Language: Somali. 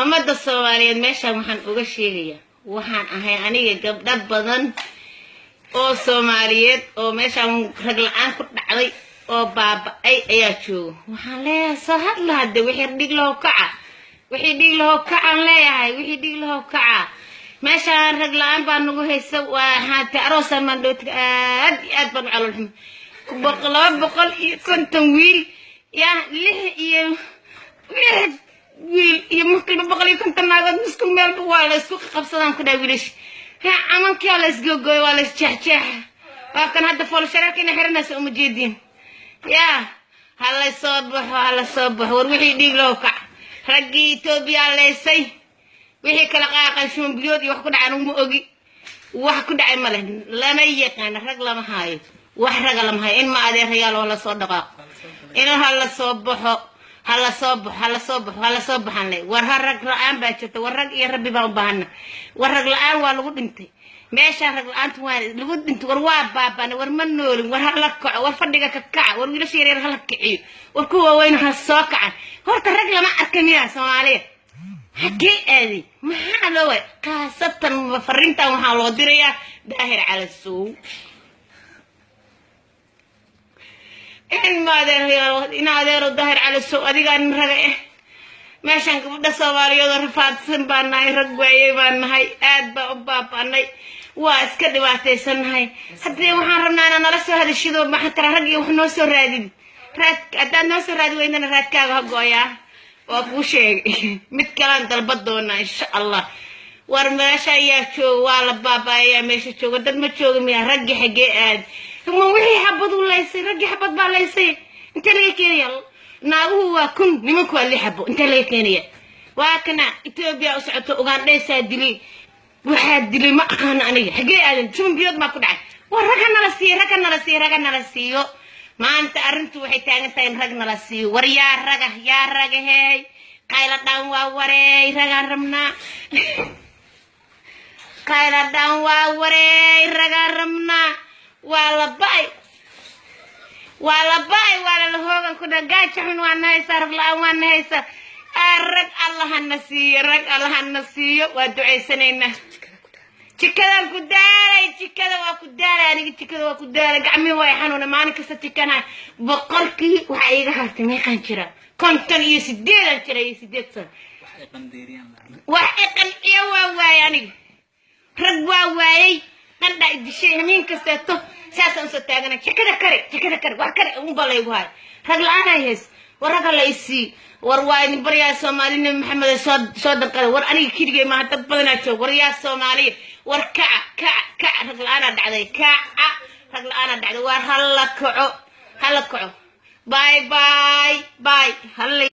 Ummadda Soomaaliyeed meeshaan waxaan uga sheegayaa, waxaan ahay aniga gabdho badan oo Soomaaliyeed oo meeshaan rag la-aan ku dhacday oo baaba-ay ayaa jooga. Waxaan leeyahay, soo hadla hadde. Wixii dhig lahow kaca, wixii dhig lahow kacaan leeyahay, wixii dhig lahow kaca. Meeshaan rag la-aan baa nagu haysa. Waa haate aroosaan maandhowtiga, aad iyo aad baan u caloolxuma. 250 wiil yaa lix iyo lix wiil iyo markiiba 150 naagood isku meelba waa la isku qabsadaan ku dhahay. Wiilasha ha camankia la isgogooy, waa la isjeexjeexa. Waa kan hadda foolshareerka ina xiranaysa, uma jeediin? Yaa ha la soo baxo, ha la soo baxo. War wixii dhiig loo kac, raggii Etoobiya leysay, wixii kala qaaqay, shumbiyood iyo wax ku dhacay anuguma ogi. Wax ku dhacay male, lama yaqaana. Rag lama haayo, wax raga lama hayo. In ma adeerayaal oo la soo dhaqaaqo, in ha la soo baxo, ha la soo baxo, ha la soo baxo, ha la soo baxan le. War ha rag la-aan baa jirta. War rag iyo rabbi baan u baahana. War rag la-aan waa lagu dhintay meeshaa, rag la-aanta waa lagu dhintay. War waa baabana, war ma noolin. War ha la kaco, war fadhiga ka kaca, war wiilasha yaryar ha la kiciyo, war kuwa waaweyn ha soo kacan. Horta rag lama arka miyaa Soomaaliya? Xagee aaday? Maxaa loo waay? Khaasatan fariintan waxaa loo dirayaa Daahir Calasow. In ma adeer, in adeero Daahir Calasow, adigaa nin raga eh. Meeshaan gabadha Soomaaliyeed oo rafaadsan baan nahay, rag waayey baan nahay, aad baan u baaba'nay, waa iska dhibaataysannahay. Haddii waxaan rabnaa inaad nala soo hadashido, maxaa tara rag iyo wax noo soo raadid. Raad haddaad noo soo raadi weydana, raadkaaga ha gooyaa, waa kuu sheegay. Mid kalaan dalba doonaa, insha Allah. War meesha ayaa jooga, waa la baaba'ayaa. Meesha jooga dad ma jooga miya? Raggii xaggee aad? Ma wixii xabad u laysay? Raggii xabad baa laysay. Intee laga keenaya? Naaguhu waa 1000, nimanku waa lix xabo. Intee laga keenaya? Waa kana Etoobiya u socoto, Ugandhaysaa dilay, waxaa dilay ma aqaano aniga. Xaggee aadan? Jumbiyood baa ku dhacay. War rag ha nala siiyo, rag ha nala siiyo, rag ha nala siiyo. Maanta arrintu waxay taagan tahay in rag nala siiyo. War yaa raga, yaa raga? Hey, qayla dhaan waa wareey, ragaan rabnaa. Qayla dhaan waa wareey, ragaan rabnaa. Waa la ba'ay, waa la ba'ay, waa lala hoogan ku dha. Gaaja xun waa nahaysaa, rag la-aan waa nahaysaa. Rag Allahana siiyo, rag Allahana siiyo. Waa ducaysanaynaa. Jikadaan ku daalay, jikada waa ku daalay aniga, jikada waa ku daalay. Gacmihi waa xanuuna, maalin kasta jikanahay. Boqolkii waxaa iiga hartay, meeqaan jira? 58-aan jira iyo 8 sano. Wax i qanciyo waa waayay aniga, rag waa waayay. Qandhaa idishay, hamiin kasteeto saasaan usoo taagana. Jikada kare, jikada kare, wax kare unbaa laygu hayo. Rag la-aan ay hays. War rag hala isii. War waa idin baryaa, Soomaali Nabi Maxamed, soo soo danqada. War aniga keligay maaha, dad badanaa joog. War yaa Soomaaliya, war kaca, kaca, kaca. Rag la-aanaa dhacday, kaca, rag la-aanaa dhacday. War hala kaco, hala kaco. Bye bye bye. Hala.